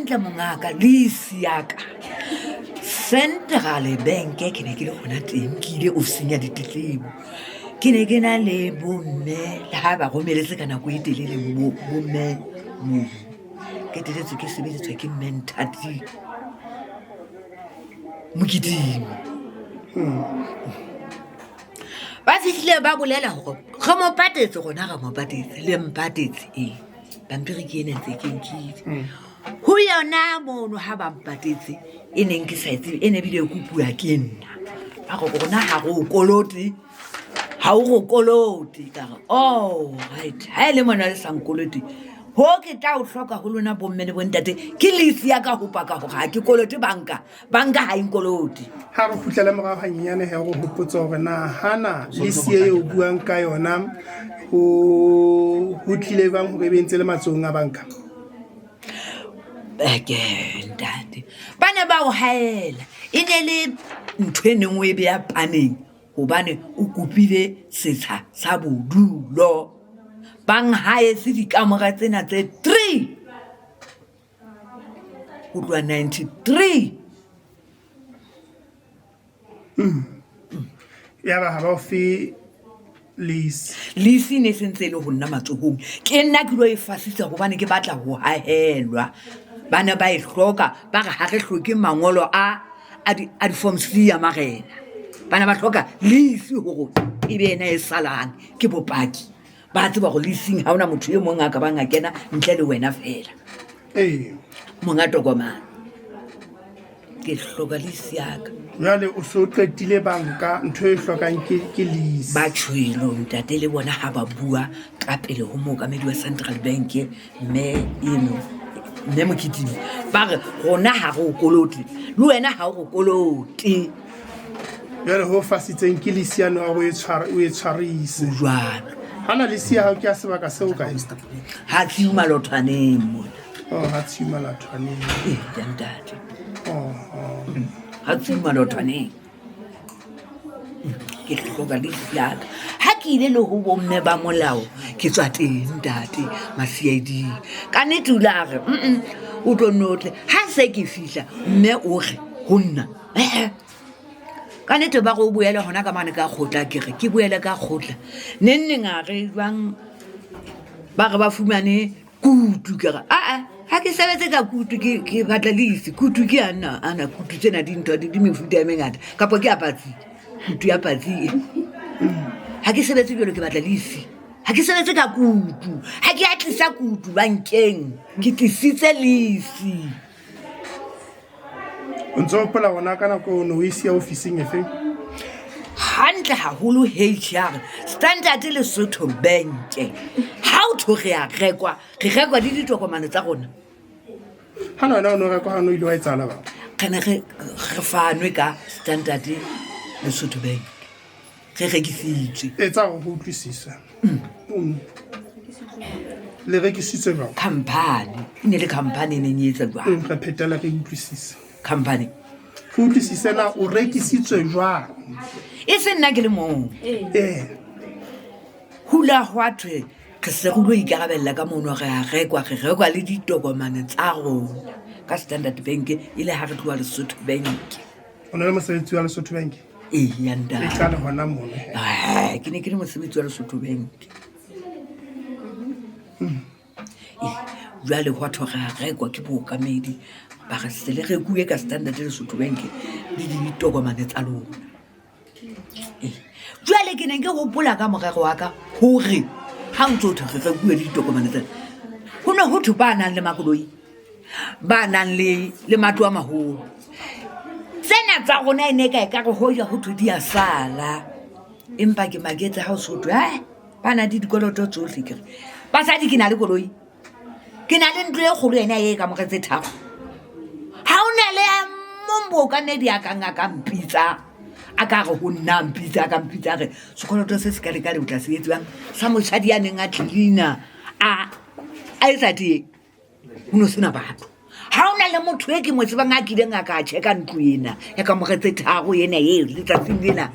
Hantle mongaka, lease ya ka. Central Bank ke ne ke le hona teng, ke ile ofising ya ditletlebo. Ke ne ke na le bomme le ha ba romeletse ka nako e telele bomme moo. Qeteletse ke sebeletswa ke mme Nthati Mokidimo. Ba fihlile ba bolela hore re mo patetse rona re mo patetse le mpatetse ee. Pampiri ke ena ntse ke nkile. Ho yona mono ha ba mpatetse e neng ke sa e tsebe e ne bile e kopuwa ke nna. Ba re rona ha re o kolote, ha o re kolote. Ka re oh right, ha e le mona le sa nkolote ho ke tla o hloka ho lona bomme le bontate ke lease ya ka ho paka hore ha ke kolote banka. Banka ha e nkolote. Ha re kgutlele morao hanyenyane he re hopotse hore na hana lease e o buang ka yona ho tlile jwang hore e be ntse le matsohong a banka? Eke ntate, ba ne ba o haela. E ne le ntho e neng o e beya paneng hobane o kopile setsha sa bodulo. Bang haetse dikamora tsena tse 3 ho tloha 93. Yaba ha ba o fe lease. Lease e ne e sentse e le ho nna matsohong. Ke nna ke lo e fasisa hobane ke batla ho hahelwa. Ba ne ba e hloka, ba re ha re hloke mangolo a a di a di-form C ya marena. Ba ne ba hloka lease hore e be ena e salang ke bopaki. Ba tseba hore leasing ha hona motho e mong a ka bang a kena ntle le wena feela. Ee. Monga tokomane. Ke hloka lease ya ka. Jwale o so qetile banka, ntho e hlokang ke lease. Ba tjhwelo ntate le bona ha ba bua ka pele ho mookamedi wa Central Bank mme eno mme Mokitimi ba re rona ha re o kolote le wena ha o re kolote. Jwale ho fasitseng ke lease yane wa hore o e tshwarise. Jwalo. Hana lease ya hao ke ya sebaka seo kae? Ha tsiu malothwaneng mona. Oh, ha tsiu malothwaneng. Ee, ntate. Oh, oh. Ha tsiu malothwaneng. Ke hloka lease ya ka. Ha ke ile le ho bomme ba molao, ke tswa teng ntate ma C_I_D. Ka nnete o ile a re, o tlo nne o tle. Ha se ke fihla, mme o re ho nna, eh-eh. Ka nnete ba re o boele hona ka mane ka kgotla, ke re ke boele ka kgotla. Neng neng a re jwang ba re ba fumane kutu, ke re aa ha ke sebetse ka kutu, ke batla lease. Kutu ke ana ana kutu tsena di ntho di mefuta e mengata kapa ke ya patsi, kutu ya patsi e. Ha ke sebetse jwalo ke batla lease. Ha ke sebetse ka kutu, ha ke a tlisa kutu bankeng, ke tlisitse lease. O ntso hopola hona ka nako eo o ne o e siya ofising efe? Hantle haholo HR, Standard Lesotho Bank. Ha o tho re a rekwa, re rekwa le ditokomane tsa rona. Ha wena o ne o rekwa ha o ile wa etsahala bang? Re ne re fanwe ka Standard Lesotho Bank. Re rekisitswe. Etsa hore ho utlwisise. Le rekisitswe jwang? Company. E ne le company e neng e etsa jwang? Re phetela re utlwisise. Company. Re utlwisise na o rekisitswe jwang? E se nna ke le mong. Ee. Hula hwa thwe re se re lo ikarabella ka mono, re a rekwa, re rekwa le ditokomane tsa rona ka Standard Bank e le ha re tloha Lesotho Bank. O ne le mosebetsi wa Lesotho Bank? Ee, ya ntate. E qale hona mono. Eh, ke ne ke le mosebetsi wa Lesotho Bank. Ee, jwale hwa thwe re a rekwa ke bookamedi ba re se le rekuwe ka Standard Lesotho Bank le ditokomane tsa lona. Ee, jwale ke ne ke hopola ka morero wa ka hore ha o ntso thwe re rekuwe le ditokomane tsena, ho ne ho thwe ba nang le makoloi, ba nang le matlo a maholo, tsena tsa rona e ne ka ekare hoja ho thwe di a sala. Empa ke maketse ha o so thwe, eh, ba nang le dikoloto tsohle. Ke re basadi, ke na le koloi, ke na le ntlo e kgolo ena e kamore tse tharo. Ha o na le a mong bookamedi a kang a ka mpitsa, a ka re ho nna a mpitsa, a ka mpitsa a re sekoloto se se ka lekale o tla se etswang sa mosadi a neng a cleaner a etsa tee, ho no sena batho. Ha o na le motho e ke mo tsebang a kileng a ka checka ntlo ena ya kamore tse tharo ena e letsatsing lena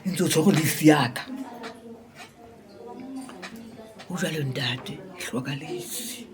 ntse o tshwere lease ya ka. Ho jwalo ntate, ke hloka lease.